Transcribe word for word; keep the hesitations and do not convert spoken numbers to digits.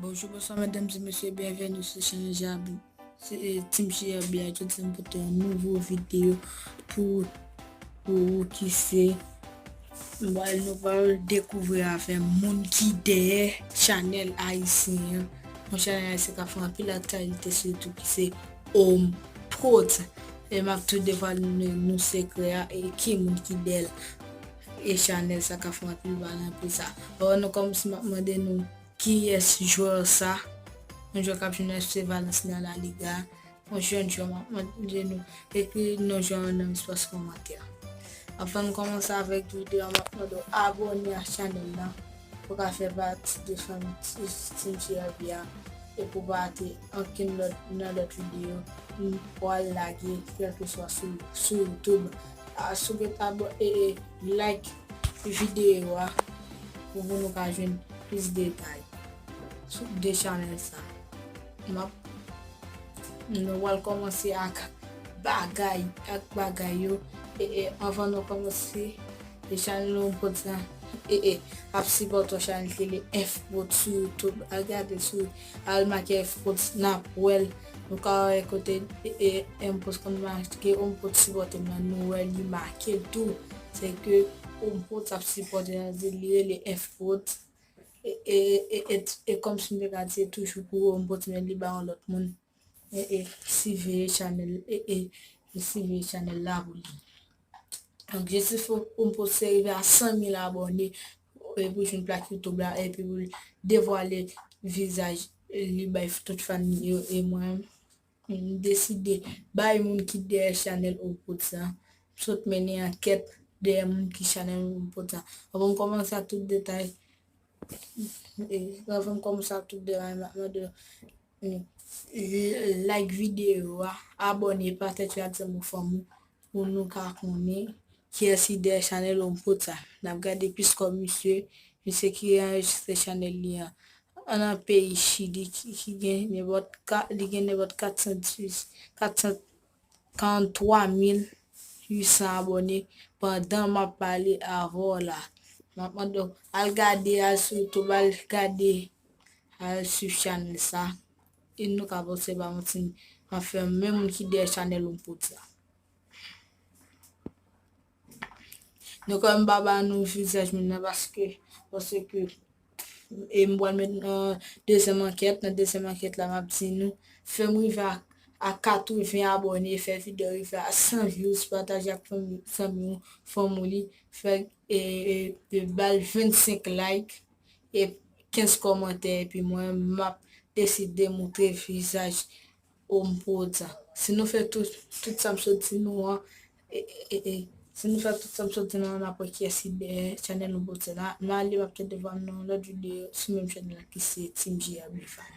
Bonjou, bonswa, medam e mesye, byenveni sou chanèl J R B. Se, eh, Team J R B a, jodi a m pote yon nouvo videyo pou, pou ou ki se, m pral, nou pral dekouvri avè moun ki dèyè chanèl ayisyen an. Yon chanèl ayisyen k ap fè anpil aktyalite, sitou ki se HomePods. E m ap tou devwale nou, nou sekrè a e ki moun ki dèyè l. E chanèl sa k ap fè anpil pale, anpil sa. Avan nou kòmanse, m ap mande nou, kiyès jwè sa? Yon jwè k ap jwenn F C Valence nan La Liga. Yon jèn jwè, m ap mande nou ekri non jwè an nan espas kòmantè. Anvan n kòmanse avèk videyo a, m ap mande w abòne ak chanèl la pou w ka fè pati de fanmi Team J R B a e pou w pa rate ankenn lòt, nan lòt videyo m pral lage, kèlkeswa sou, sou YouTube. A, si w gen abò-, e, e, like videyo a pou, pou nou ka jwenn plis detay sou de chanèl sa. M ap, nou pral kòmanse ak bagay, ak bagay yo. E, e, anvan nou kòmanse, e chanèl nou pote sa, e, e, ap sipòte yon chanèl ki rele F Pods sou YouTube. Al gade sou, al make F Pods, n ap wè l. Nou ka wè kote, e, e, M Pods konn make, M Pods sipòte m nan, nou wè li make l tou. Se ke M Pods ap sipòte, sa vle di li rele F Pods. E, e, e, e, e kòmsi m te ka di, se toujou pou M Pods, men li ba yon lòt moun. E, e, siveye chanèl, e, e, e siveye chanèl la pou li. Objektif M Pods se rive a san mil abòne, e pou jwenn plak YouTube la, epi pou l devwale vizaj li bay tout fan yo, e mwen, m deside bay moun ki dèyè chanèl M Pods sa. M sot mennen ankèt dèyè moun ki chanèl M Pods sa. Anvan m kòmanse ak tout detay, e, anvan m kòmanse ak tout detay, m ap mande w, e, like videyo a, abòne, pataje ak zanmi w, fanmi w, pou nou ka konnen kiyès ki dèyè chanèl M Pods sa. N ap gade Pisco, misye, misye ki anrejistre chanèl li an, an nan peyi Chili, ki, ki gen nenpòt ka-, li gen nenpòt kat san dis, kat san karant twa mil uit san abòne pandan m ap pale avè w la. M ap mande w, al gade, al sou YouTube, al gade, al swiv chanèl sa. E nou ka panse pa manti, anfen, men moun ki dèyè chanèl M Pods sa. Nou kanmenm pa ba nou vizaj moun nan paske, paske, e m pral met nan dezyèm ankèt, nan dezyèm ankèt la, m ap di nou, fè m rive a, a katreven abòne, fè videyo rive a san views, pataje ak fanmi, zanmi w, fanmi w li, fè, e, e, e ba l vennsenk like, e kenz kòmantè, epi mwen, m ap deside moutre vizaj M Pods sa. Si nou fè tout, tout sa m sot di nou an, e, e, e, e, si nou fè tout sa m sot di nou an, n ap wè kiyès ki dèyè chanèl M Pods sa. N a, n a ale, m ap tande vwa m nan yon lòt videyo sou menm chanèl la ki se Team J R B Fan.